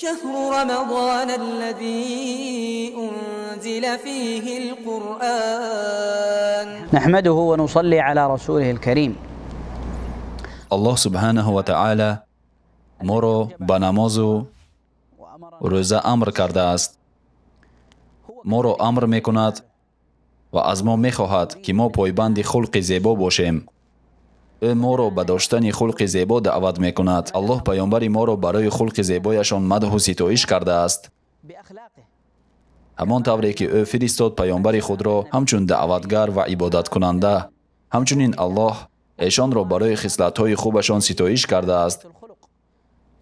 شهر رمضان الذي أنزل فيه القرآن. نحمده ونصلي على رسوله الكريم. Аллоҳ субҳанаҳу ва таъала моро ба намозу рӯза амр кардааст. Моро амр мекунад ва аз мо мехоҳад, ки мо пойбанди хулқи зебо бошем. Ӯ моро ба доштани хулқи зебо даъват мекунад. Аллоҳ паёмбари моро барои хулқи зебояшон мадҳу ситоиш кардааст, ҳамон тавре ки ӯ фиристод паёмбари худро ҳамчун даъватгар ва ибодаткунанда. Ҳамчунин Аллоҳ эшонро барои хислатҳои хубашон ситоиш кардааст,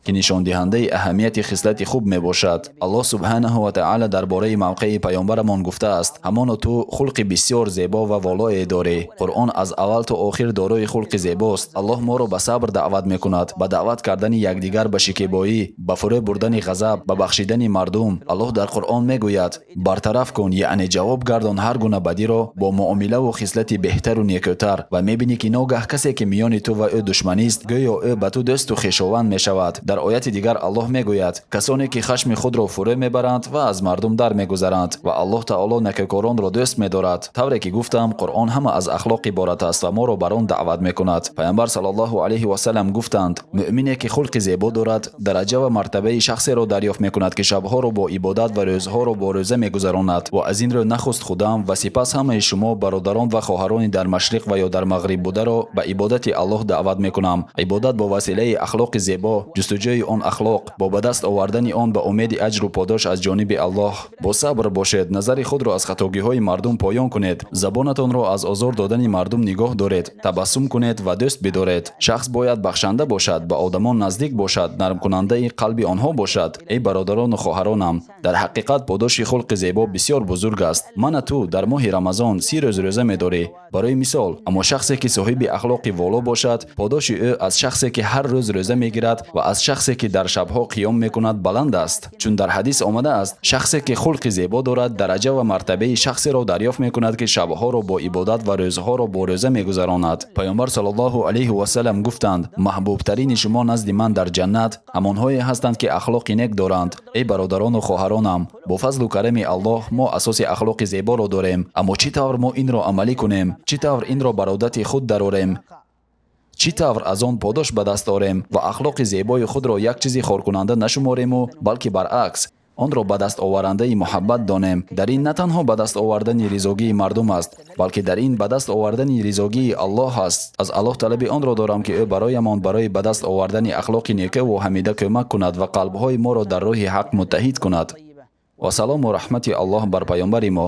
ки нишондиҳандаи аҳамияти хислати хуб мебошад. Аллоҳ субҳанаҳу ва таъала дар бораи мавқеи паёмбарамон гуфтааст: «Ҳамоно ту хулқи бисёр зебо ва волое дорӣ». Қуръон аз аввал то охир дорои хулқи зебост. Аллоҳ моро ба сабр даъват мекунад, ба даъват кардани якдигар ба шикебоӣ, ба фурӯ бурдани ғазаб, ба бахшидани мардум. Аллоҳ дар Қуръон мегӯяд: «Бартараф кун, яъне ҷавоб гардон ҳар гуна бадиро бо муомилаву хислати беҳтару некӯтар ва мебинӣ, ки ногаҳ касе, ки миёни ту ва ӯ душманист, гӯё ӯ ба ту дӯсту хешованд мешавад». Дар ояти дигар Аллоҳ мегӯяд: «Касоне ки хашми худро фурӯ мебаранд ва аз мардум дар мегузаранд, ва Аллоҳ таоло некӯкоронро дӯст медорад». Тавре ки гуфтам, Қуръон ҳама аз ахлоқ иборат аст ва моро бар он даъват мекунад. Паёмбар саллаллоҳу алайҳи васаллам гуфтанд: «Мӯъмине ки хулқи зебо дорад, дараҷа ва мартабаи шахсеро дарёфт мекунад, ки шабҳоро бо ибодат ва рӯзҳоро бо рӯза мегузаронад». Ва аз ин рӯ нахуст худам ва сипас ҳамаи шумо бародарон ва хоҳарони дар машриқ ва ё дар мағриб бударо ба ибодати Аллоҳ даъват мекунам. Ибодат бо василаи ахлоқи зебо, ҷустуҷӯи он ахлоқ, бо ба даст овардани он ба умеди аҷру подош аз ҷониби Аллоҳ. Бо сабр бошед, назари худро аз хатогиҳои мардум поён кунед, забонатонро аз озор додани мардум нигоҳ доред, табассум кунед ва дӯст бидоред. Шахс бояд бахшанда бошад, ба одамон наздик бошад, нармкунандаи қалби онҳо бошад. Эй бародарону хоҳаронам, дар ҳақиқат подоши хулқи зебо бисёр бузург аст. Мана ту дар моҳи Рамазон 30 рӯз рӯза медорӣ, барои мисол, аммо шахсе ки соҳиби ахлоқи воло бошад, подоши ӯ аз шахсе ки ҳар рӯз рӯза мегирад ва аз шахсе ки дар шабҳо қиём мекунад, баланд аст. Чун дар ҳадис омадааст: «Шахсе ки хулқи зебо дорад, дараҷа ва мартабаи шахсеро дарёфт мекунад, ки шабҳоро бо ибодат ва рӯзҳоро бо рӯза мегузаронад». Паёмбар саллаллоҳу алайҳи васаллам гуфтанд: «Маҳбубтарини шумо назди ман дар ҷаннат ҳамонҳое ҳастанд, ки ахлоқи нек доранд». Эй бародарону хоҳаронам, бо фазлу карами Аллоҳ мо асоси ахлоқи зеборо дорем, аммо чӣ тавр мо инро амалӣ кунем? Чӣ тавр инро бар одати худ дарорем? Чӣ тавр аз он подош ба даст орем ва ахлоқи зебои худро як чизи хоркунанда нашуморему, балки баръакс онро ба даст оварандаи муҳаббат донем? Дар ин на танҳо ба даст овардани ризогии мардум аст, балки дар ин ба даст овардани ризогии Аллоҳ аст. Аз Аллоҳ талаби онро дорам, ки ӯ бароямон барои ба даст овардани ахлоқи некӯву ҳамида кӯмак кунад ва қалбҳои моро дар роҳи ҳақ муттаҳид кунад. Ва салому раҳмати Аллоҳ бар паёмбари мо.